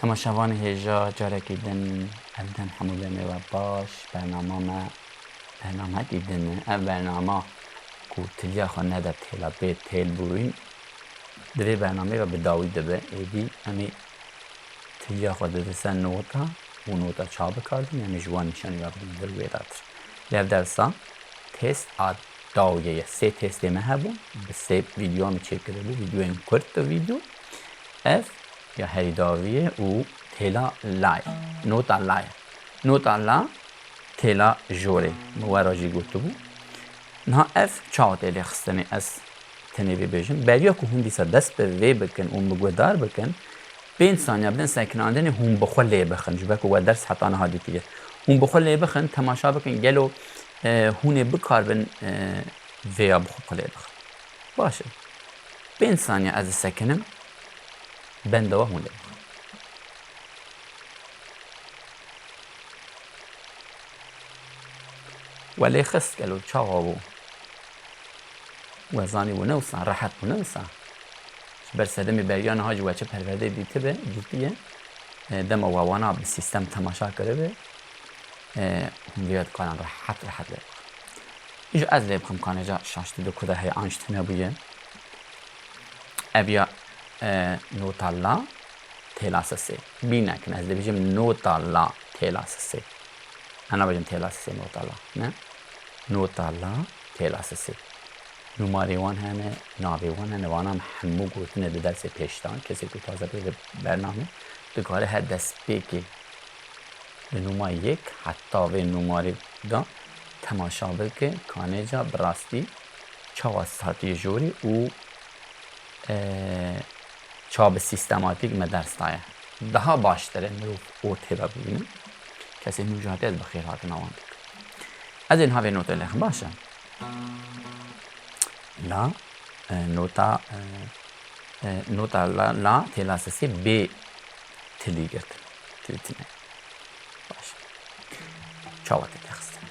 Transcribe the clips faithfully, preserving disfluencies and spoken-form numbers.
Temaşevanê hêja, carekî din em din hemû demê we baş. Bernama me bernamekî din e. Ev bernama ku tiliya xwe nede têla bê têlbûyîn, di vê bernameyê ve bi dawî dibe. Êdî em ê tiliya xwe didin ser nota û nota çawa bikardin, em ê ji wan nîşanî ve bidin vir wêdatir. Lê ev dersa test a dawiyê ye. Sê testê me hebûn, bi sê vîdyoya min çêkiribû, vîdyoyên kurt, du vîdyo. Ev ya herî dawiyê û têla la ye. Nota la ye. Nota la têla jorê. Min we re jî gotibû. Niha ev çawa tê lêxistinê? Ez tenê vê bêjim. Beriya ku hûn dîsa dest bi vê bikin û min guhdar bikin, pênc saniya bidin sekinandinê, hûn bi xwe lê bixin. Ji ber ku we ders heta niha dîtiye. Hûn bi xwe lê bixin, temaşa bikin, gelo, e, hûn ê bikaribin, e, vêya bi xwe, bi xwe lê bixin. Baş e. Pênc saniye ez disekinim, benda we hûn lê bixin. We lê xist, gelo çawa bû? We zanî bû ne wisa, rehet bû ne wisa. Ji ber sedemê beriya niha jî we çi perwerdeyê dîtibe, dîtiye, e, dema we wana bi sîstem temaşa kiribe, e, hûn vêya dikarin rehet rehet lê bixin. Îja ez lê bixim, kanêca şaştî di ku de heye an ji tune bûye. Ev ya, e, nota la têla sisê. Bîr nekin, ez dibêjim nota la têla sisê. Em nabêjin têla sisê, nota la. Ne? Nota la têla sisê. Nûmarê wan hene, navê wan hene, vana em hemû gotine di dersê pêş de. Kesê ku taze tê vê bernamê, dikare her destpêkê li nûma yek heta vê nûmarê de temaşa bike, kanêca bi rastî çawa hatiye jorê û, e, çawa bi sîstematîk me ders daye. Daha baştir e mirov ortê de bibîne. Kesê nû jî hatiye, ez bi xêrhatina wan dikim. Ez ê niha vê notê lêxim, baş e? La, e, nota, e, e, nota la, la têla sisê bê tilî girtin. Tilî tune. Baş. Çawa tê texistin?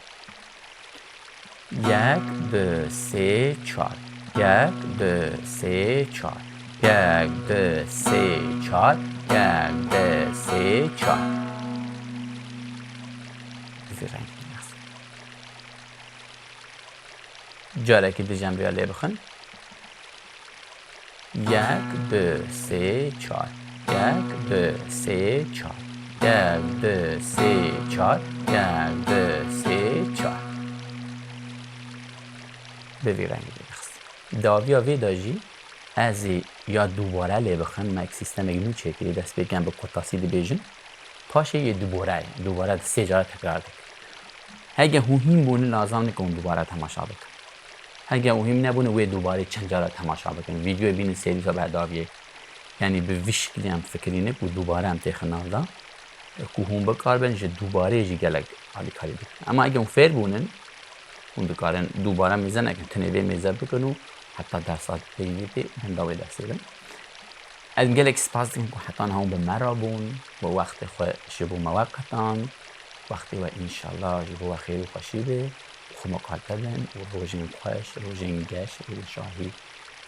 Yek, du, sê, çar. Yek, du, sê, çar. Yek, du, sê, çar. Yek, du, sê, çar. Bi vî rengî texistin. Carekî dî jî em vêya lê bixin. Yek, du, sê, çar. Yek, du, sê, çar. Yek, du, sê, çar. Yek, du, sê, çar. Bi vî rengî lê dixistin. Dawiya vê de jî ez ê ya dubare lê bixim, me sîstemek nû çêkirî, destpêkê em bi kurtasî dibêjin. Paşê yê dubare ye. Dubare di sê cara tekrar dikin. Hege hûn hîn bûne, lazim nike hûn dubare temaşa bikin. Hege hûn hîn nebûne, wê dubarê çend cara temaşa bikin. Vîdyoyê bînin sêrî wisa berdawiyê. Yanî bi vî şiklî em fikirîne ku dubare em têxin nav de, ku hûn bikaribin ji dubarê jî gelek alîkarî bikin. Ema hege hûn fêr bûnin, hûn dikarin dubare mêze nekin, tenê vê mêze bikin û heta dersa peyvî tê benda wê dersê bin. Ez gelek spas dikim ku heta niha hûn bi me re bûn û wextê xwe ji bo me weqetand. Wextê we înşallah ji bo we xêr û xweşî be û xwe miqate bin û rojên xweş, rojên geş, rojên şahî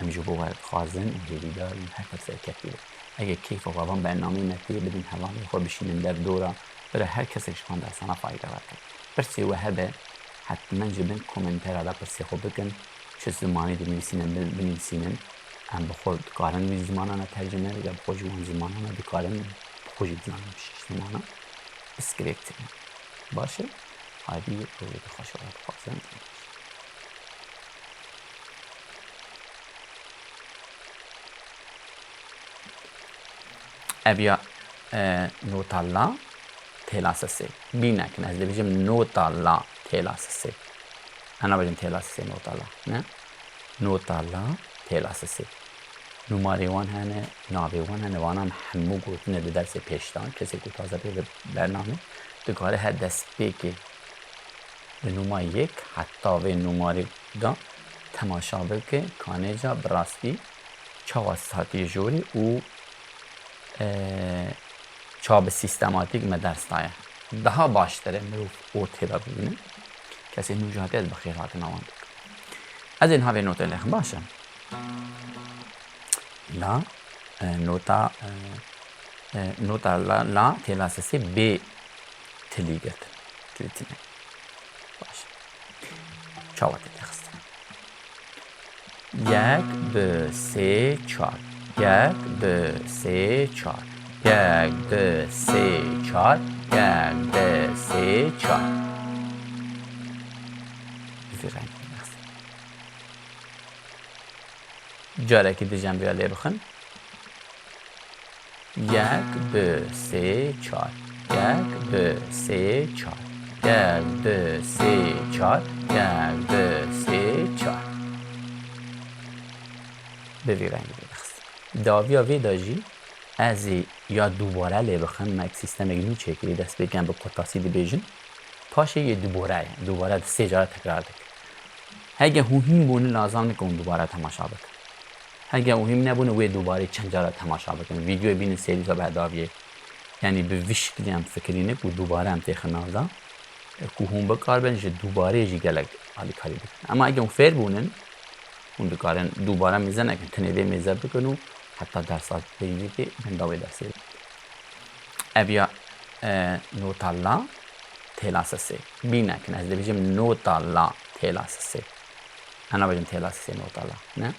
em ji bo we dixwazin û hêvîdar in, her tişt serketî be. Eger keyfa we van bernameyê me tê, bidin hevalê xwe, bişînin dev dora, bira her kesek ji van dersana fayde were. Pirsê we hebe, hetmen ji bin komentera de pirsê xwe bikin. Çi zimanî dinivîsînin, bin-, binivîsînin. Em bi xwe dikarin wî zimanana tercime bikin, bi xwe ji wan zimanana dikarin bi xwe jî bizanin bi şeş zimana. Bi script. Baş e? Haydî rojekê xweş we dixwazim. Ev ya, e, nota la têla sisê. Bîr nekin, ez dibêjim nota la têla sisê. Em nabêjin têla sisê, nota la. Ne? Nota la têla sisê. Nûmarê wan hene, navê wan hene, vana em hemû gotine di dersê pêş de. Kesê ku taze tê vê bernamê, dikare her destpêkê li nûma yek heta vê nûmarê de temaşa bike, kanêca bi rastî çawa hatiye jorê û, e, çawa bi sîstematîk me ders daye. Daha baştir e mirov ortê de bibîne. Kesê nû jî hatiye, ez bi xêrhatina wan dikim. Ez ê niha vê notê lêxim, baş e? La, e, nota, e, E, nota la, la têla sesê bê tilî girtin. Tilî tine. Baş. Çawa te têxistin? Yek, du, sê, çar. Yek, du, sê, çar. Yek, du, sê, çar. Yek, du, sê, çar. Bi vî rengî têxistin. Carekî dijen vêya lê bixin. Yek, du, sê, çar. Yek, du, sê, çar. Yek, du, sê, çar. Yek, du, sê, çar. Bi vî rengî vê dixistin. Dawiya vê de jî ez ê ya dubare lê bixin, me sîstemek nû çêkirî, destpêkê em bi kurtasî dibêjin. Paşê yê dubare ye. Dubare di sê cara tekrar dike. Hege hûn hîn bûnin, lazim nike hûn dubare temaşa bikin. Hege hûn hîn nebûnin, wê dubarê çend cara temaşa bikin. Vîdeoyê bînin sêrî ve bi hedaviyê. Yanî bi vî şiklî em fikirînin ku dubare em têxin nav de. Ku hûn bikaribin ji dubarê jî gelek alîkarî bikin. Ema hege hûn fêr bûnin, hûn dikarin dubare mêze nekin, tenê vê mêze bikin û heta dersa peyvîkê benda wê dersê bin. Ev ya, e, nota la têla sesê. Bîn nekin, ez dibêjim nota la têla sesê. Em nabêjin têla sesê, nota la. Ne?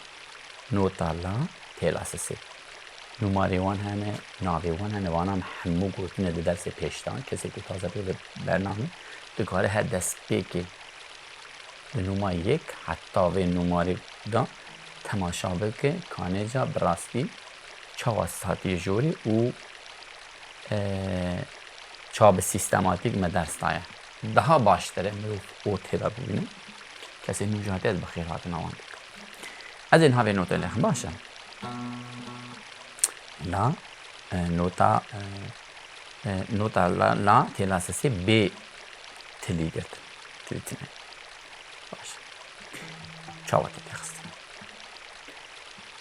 Nota la têla sesê. Nûmarê wan hene, navê wan hene, wana em hemû gotine di dersê pêş de. Kesê ku taze pê ve bername, dikare her destpêkê di nûma yek heta vê nûmarê de temaşa bike, kanêca bi rastî çawa hatiye jorê û, e, çawa bi sîstematîk me ders daye. Daha baştir e mirov o têda bibîne. Kesê nû jî hatiye, ez bi xêrhatina wan dikim. Ez ê niha vê notê lêxim, baş e? La, e, nota, e, e, nota la, la têla sesê bê tilî girtin. Tilî tine. Baş. Çawa te têxistin?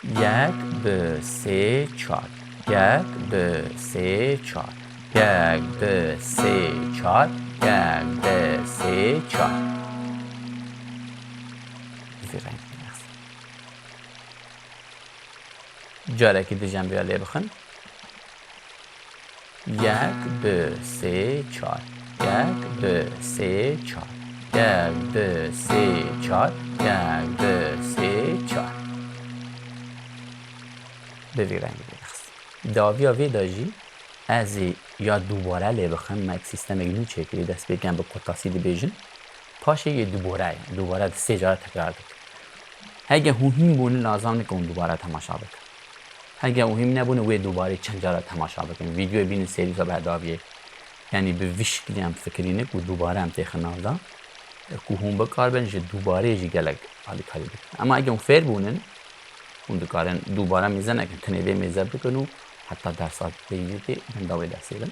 Yek, du, sê, çar. Yek, du, sê, çar. Yek, du, sê, çar. Yek, du, sê, çar. Bi vî rengî têxistin. Carekî dijen vêya lê bixin. Yek, du, sê, çar. Yek, du, sê, çar. Yek, du, sê, çar. Yek, du, sê, çar. Bi vî rengî vê dixistin. Dawiya vê de jî ez ê ya dubare lê bixin, me sîstemek nû çêkirî, destpêkê em bi kurtasî dibêjin. Paşê yê dubare ye. Dubare di sê cara tekrar dike. Hege hûn hîn bûnin, lazim nike hûn dubare temaşa bikin. Hege hûn hîn nebûnin, wê dubarê çend cara temaşa bikin. Vîdeoyê bînin sêrî ve bi hedaviyê. Yanî bi vî şiklî em fikirînin ku dubare em têxin nav de. Ku hûn bikaribin ji dubarê jî gelek alîkarî bikin. Ema hege hûn fêr bûnin, hûn dikarin dubare mêze nekin, tenê vê mêze bikin û heta dersa peyvîkê benda wê dersê bin.